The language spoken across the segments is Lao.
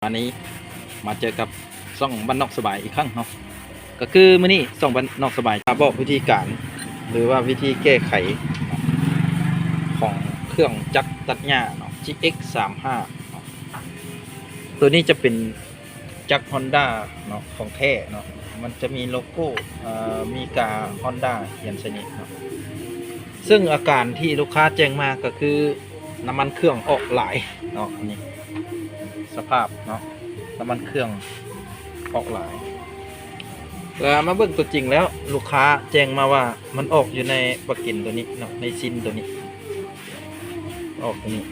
ອັນນີ້ມາເຈີກັບຊ່ອງບ້ານນອກສະບາຍອີກຄັ້ງເນາະ ກໍຄືມື້ນີ້ຊ່ອງບ້ານນອກສະບາຍຈະບອກວິທີການ ຫຼືວ່າວິທີແກ້ໄຂຂອງເຄື່ອງຈັກຕັດຫຍ້າເນາະ ຈີເອັກສາມຫ້າເນາະ. ໂຕນີ້ຈະເປັນຈັກຮອນດ້າເນາະ ຂອງແທ້ເນາະ ມັນຈະມີໂລໂກ້ ເອີ ມີກາຮອນດ້າຂຽນໃສ່ນີ້ເນາະ. ເຊິ່ງອາການທີ່ລູກຄ້າແຈ້ງມາກໍຄື ນ້ຳມັນເຄື່ອງອອກຫຼາຍເນາະ ອັນນີ້ສະພາບເນາະ ນ້ຳມັນເຄື່ອງອອກຫຼາຍ. ແລ້ວມາເບິ່ງຕົວຈິງແລ້ວ ລູກຄ້າແຈ້ງມາວ່າມັນອອກຢູ່ໃນປະເກັນໂຕນີ້ເນາະ ໃນຊິນໂຕນີ້ ອອກໂຕນີ້.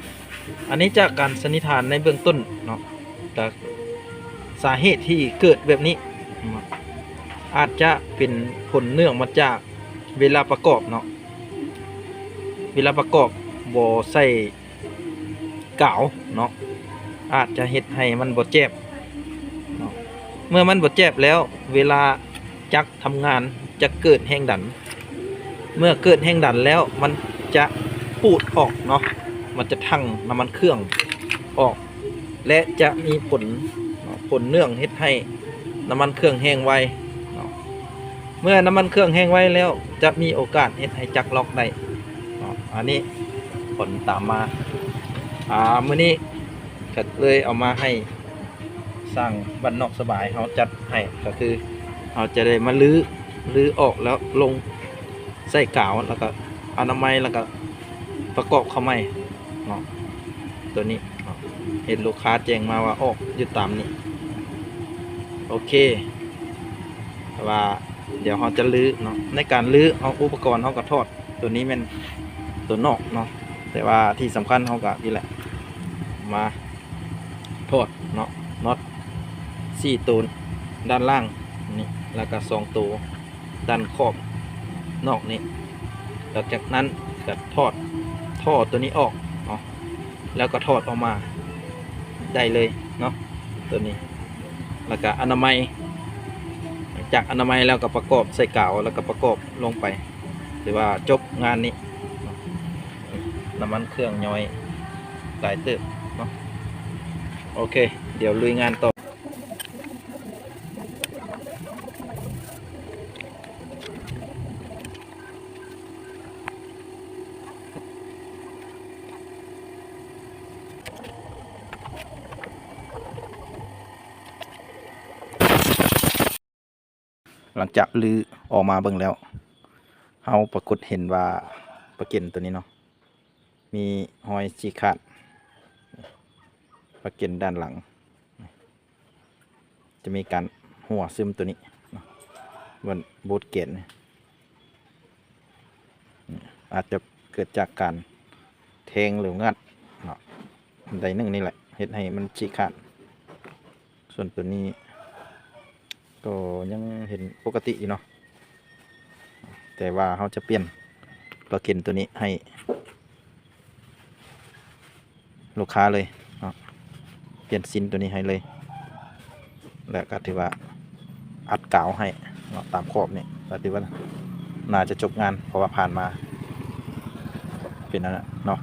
ອັນນີ້ຈາກການສັນນິຖານໃນເບື້ອງຕົ້ນເນາະ ຈາກສາເຫດທີ່ເກີດແບບນີ້ເນາະ ອາດຈະເປັນຜົນເນື່ອງມາຈາກເວລາປະກອບເນາະ ເວລາປະກອບບໍ່ໃສ່ກາວເນາະ ອາດຈະເຮັດໃຫ້ມັນບໍ່ແຈບເນາະ. ເມື່ອມັນບໍ່ແຈບແລ້ວ ເວລາຈັກທຳງານຈະເກີດແຮງດັນ ເມື່ອເກີດແຮງດັນແລ້ວ ມັນຈະປູດອອກເນາະ ມັນຈະຖັ່ງນ້ຳມັນເຄື່ອງອອກ ແລະ ຈະມີຜົນເນາະ ຜົນເນື່ອງເຮັດໃຫ້ນ້ຳມັນເຄື່ອງແຫ້ງໄວເນາະ. ເມື່ອນ້ຳມັນເຄື່ອງແຫ້ງໄວແລ້ວ ຈະມີໂອກາດເຮັດໃຫ້ຈັກລັອກໄດ້ເນາະ. ອັນນີ້ຜົນຕາມມາ ອາ ມື້ນີ້ກໍເລີຍເອົາມາໃຫ້ຊ່າງບ້ານນອກສະບາຍເຮົາຈັດໃຫ້ ກໍຄືເຮົາຈະໄດ້ມາຮື້ ຮື້ອອກແລ້ວລົງໃສ່ກາວ ແລ້ວກໍອະນາໄມ ແລ້ວກໍປະກອບເຂົ້າໃໝ່ເນາະ. ໂຕນີ້ເນາະ ເຫັນລູກຄ້າແຈ້ງມາວ່າອອກຢູ່ຕາມນີ້ ໂອເຄ ແຕ່ວ່າດຽວເຮົາຈະຮື້ເນາະ ໃນການຮື້ເຮົາ ອຸປະກອນເຮົາກໍຖອດ ໂຕນີ້ແມ່ນໂຕນອກເນາະ ແຕ່ວ່າທີ່ສຳຄັນເຮົາກໍນີ້ແຫຼະ ມາຖອດເນາະ ນັອດສີ່ໂຕດ້ານລ່າງນີ້ ແລ້ວກໍສອງໂຕດ້ານຂອບນອກນີ້ ແລ້ວຈາກນັ້ນກໍຖອດທໍ່ໂຕນີ້ອອກເນາະ ແລ້ວກໍຖອດອອກມາໄດ້ເລີຍເນາະ ໂຕນີ້ ແລ້ວກໍອະນາໄມ ຈາກອະນາໄມແລ້ວກໍປະກອບໃສ່ກາວ ແລ້ວກໍປະກອບລົງໄປ ຖືວ່າຈົບງານນີ້ເນາະ. ນ້ຳມັນເຄື່ອງຍ້ອຍຫຼາຍເຕີບເນາະ. ໂອເຄ ດຽວລຸຍງານຕໍ່. ຫຼັງຈາກຮື້ອອກມາເບິ່ງແລ້ວ ເຮົາປາກົດເຫັນວ່າປະເກັນໂຕນີ້ເນາະ ມີຮອຍສີຂາດ ປະເກັນດ້ານຫຼັງ ຈະມີການຮົ່ວຊຶມໂຕນີ້ເນາະ ບ່ອນບູດເກນ ອາດຈະເກີດຈາກການແທງ ຫຼື ງັດເນາະ ໃດໜຶ່ງນີ້ແຫຼະ ເຮັດໃຫ້ມັນສີຂາດ. ສ່ວນໂຕນີ້ກໍຍັງເຫັນປົກກະຕິຢູ່ເນາະ ແຕ່ວ່າເຮົາຈະປ່ຽນປະເກັນໂຕນີ້ໃຫ້ລູກຄ້າເລີຍເນາະ ປ່ຽນຊິນໂຕນີ້ໃຫ້ເລີຍ ແລະ ກໍຖືວ່າອັດກາວໃຫ້ເນາະ ຕາມຂອບນີ້ ກໍຖືວ່າໜ້າຈະຈົບງານ ເພາະວ່າຜ່ານມາເປັນອັນນັ້ນເນາະ.